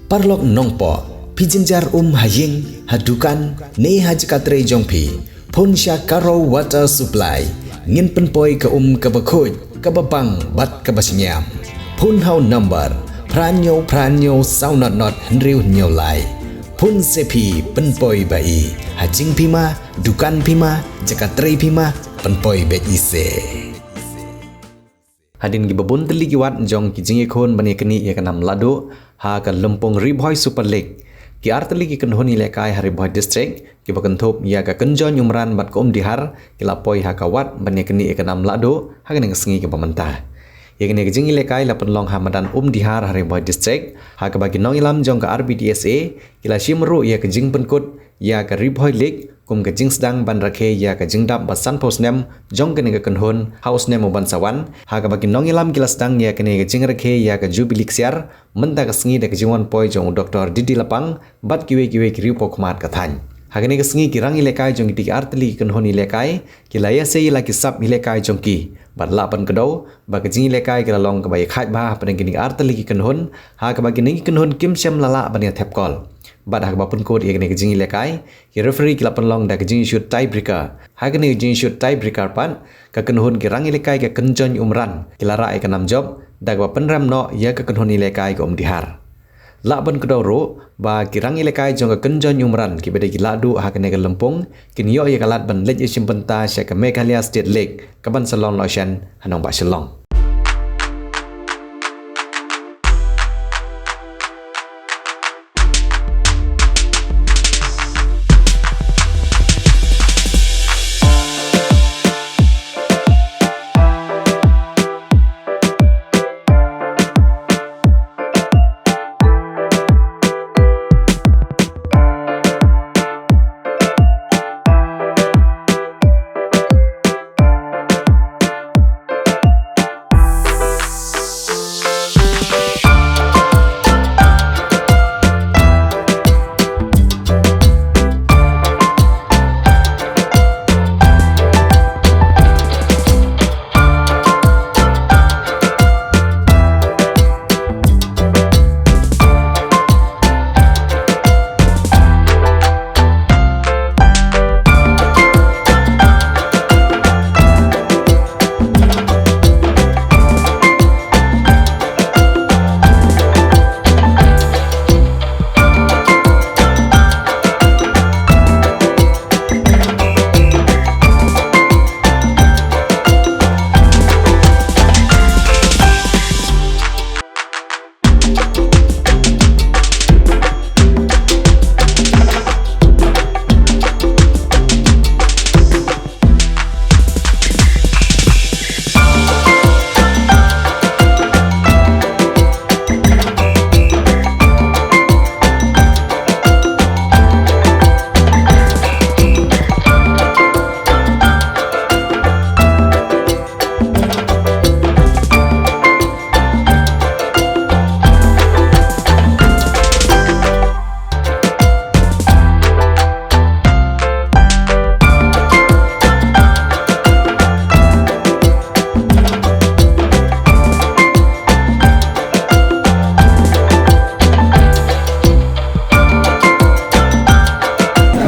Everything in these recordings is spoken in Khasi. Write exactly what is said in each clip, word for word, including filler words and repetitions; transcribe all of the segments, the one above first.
Paralok nongpoh, phi jynjar um ha ïing, ha dukan, ne ha jaka trei jong phi, phone sha Karo Water Supply. Ngin pynpoi ka um kaba khuid, kaba bang bad kaba shngiam. Phone ha u number phra hynñiew phra hynñiew saw not not hynriew hynñiew lai. Phone se phi pynpoi ba i, ha jingphi ma, dukan phi ma, jaka trei phi ma, pynpoi beit i se. Hadien kiba bun tylli ki wat jong ki jingïakhun ban ïaknieh ïa ka nam lahduh ha ka lympung Ri Bhoi Super League, ki ar tylli ki kynhun ïalehkai ha Ri Bhoi District kiba kynthup ïa ka Kynjoin Umran bad ka Umdihar ki la poi ha ka wat ban ïaknieh ïa ka nam lahduh ha kane ka sngi kaba mynta. Ïa kane ka jingïalehkai la pynlong ha madan Umdihar ha Ri Bhoi District, ha kaba ki nongïalam jong ka R B D S A ki la shim ruh ïa ka jingpynkut ïa ka Ri Bhoi League kum ka jingsdang ban rakhe ïa ka jingdap ba sanphew snem jong kane ka kynhun ha u snem u ban sa wan, ha kaba ki nongïalam ki la sdang ïa kane ka jingrakhe ïa ka Jubilee Ksiar mynta ka sngi da ka jingwan poi jong u Doktor D D Lapang bad kiwei kiwei ki riewpawkhmat ka thaiñ. Ha kane ka sngi ki rangïalehkai jong kitei ki ar tylli ki kynhun ïalehkai ki la ïasei ïa la ki sap ïalehkai jong ki bad lah ban kdew ba ka jingïalehkai ka la long kaba ïakhaid bha hapdeng kine ki ar tylli ki kynhun, ha kaba kine ki kynhun kim shym la lah ban ïa thep kol. Bad ha kaba pynkut ïa kane ka jingïalehkai, ki referee ki la pynlong da ka jingïashut tiebreaker. Ha kane ka jingïashut tiebreaker pat, ka kynhun ki rangïalehkai ka Kynjoin Umran ki la rah ïa ka nam jop da kaba pynrem noh ïa ka kynhun ïalehkai ka Umdihar. Lah ban kdew ruh ba ki rangïalehkai jong ka Kynjoin Umran kiba dei ki lahduh ha kane ka lympung kin ïoh ïa ka lad ban leit ïashim bynta sha ka Meghalaya State League kaban sa long noh shen ha nongbah Shillong.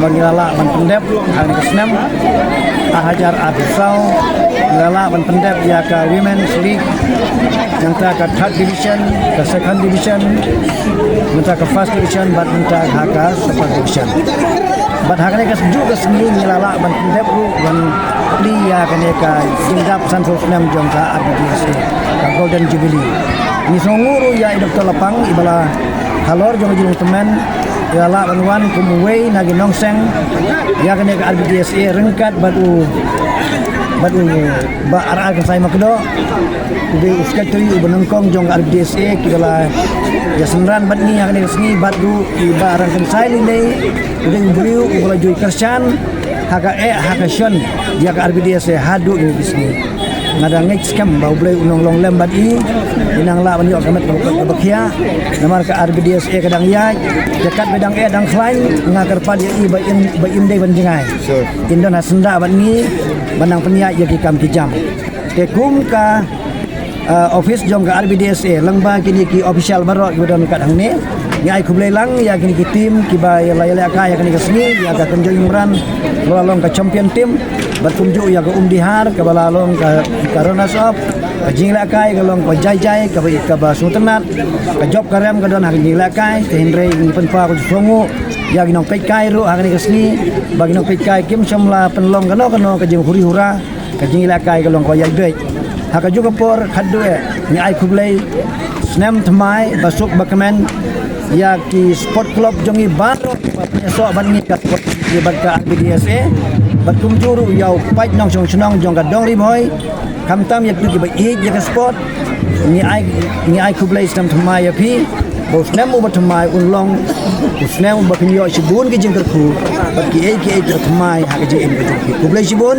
Ba ngi la lah ban pyndep ha kane ka snem ar hajar arphew saw, ngi la lah ban pyndep ïa ka Women's League, nangta ka third division, ka second division, nangta ka first division bad nangta ha ka super division. Bad ha kane ka juh ka sngi ngi la lah ban pyndep ruh ban plie ïa kane ka jingdap sanphew snem jong ka R B D S A, ka Golden Jubilee. Ngi sngewnguh ruh ïa i Doktor Lapang iba la halor jong ka jinglong tymmen i la lah ban wan kum uwei na ki nongseng ïa kane ka R B D S A ryngkat bad u, bad u Bah R R Kynsai Makdoh, u dei u secretary uba nyngkong jong ka R B D S A, kiba la ïa synran bad ngi ha kane ka sngi, bad ruh i Bah Rangkynsai Lynei, u dei u briew uba la ju ïa kyrshan ha ka eh ha ka shon ïa ka R B D S A haduh kine ki sngi. Nga da ngeit skhem ba U Blei un nang long lem bad i, i nang lah ban ïoh ka met kaba, kaba khiah. Namar ka R B D S A ka dang ïaid, te katba dang eh dang khlaiñ, nga kyrpad ïa i ba im, ba im dei ban jngai. Sure. In don ha syndah bad ngi ban nang pynïaid ïa ki kam ki jam. Te kum ka, eh, office jong ka R B D S A, lyngba kine ki official baroh kiba don kat hangne, Ngi ai khublei lang ïa kine ki team kiba la ïalehkai ïa kane ka sngi, ïa ka Kynjoh Imran ba la long ka champion team, bad kumjuh ïa ka Umdihar kaba la long ka, ka runners up. Ka jingïalehkai ka long kaba jai jai, kaba, kaba sngewtynnat. Ka jop ka rem ka don ha ka jingïalehkai, te hynrei ngi pynpaw ka jingsngewnguh ïa ki nongpeitkai ruh ha kane ka sngi, ba ki nongpeitkai kim shym la pynlong kano kano ka jinghuri hura. Ka jingïalehkai ka long kaba ïaid beit. Ha kajuh ka por khatduh eh, ngi ai khublei snem thymmai ba suk ba kmen ïa ki sport club jong ngi baroh ba pynïasoh bad ngi, ka sport ngi bad ka R B D S A, bad kumjuh ruh ïa u paid nongshong shnong jong ka Dong Ri Bhoi, khamtam ïa kito kiba ïeit ïa ka sport. Ngi ai, ngi ai khublei snem thymmai ïa phi. Ba u snem uba thymmai un long u snem uba phin ïoh shibun ki jingkyrkhu bad kiei kiei kiba thymmai ha ka jingim ka jong phi. Khublei shibun.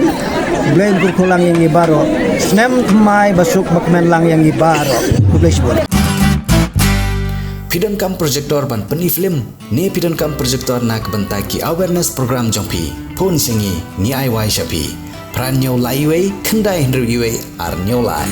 Khublei, un kyrkhu lang ïa ngi baroh. Snem thymmai ba suk ba kmen lang ïa ngi baroh. Khublei shibun. Phi donkam projector ban pyni film ne phi donkam projector na ka bynta ki awareness program jong phi? Phone sha ngi, ngi ai wai sha phi. Phra hynñiew lai wei, khyndai hynriew wei, ar hynñiew lai.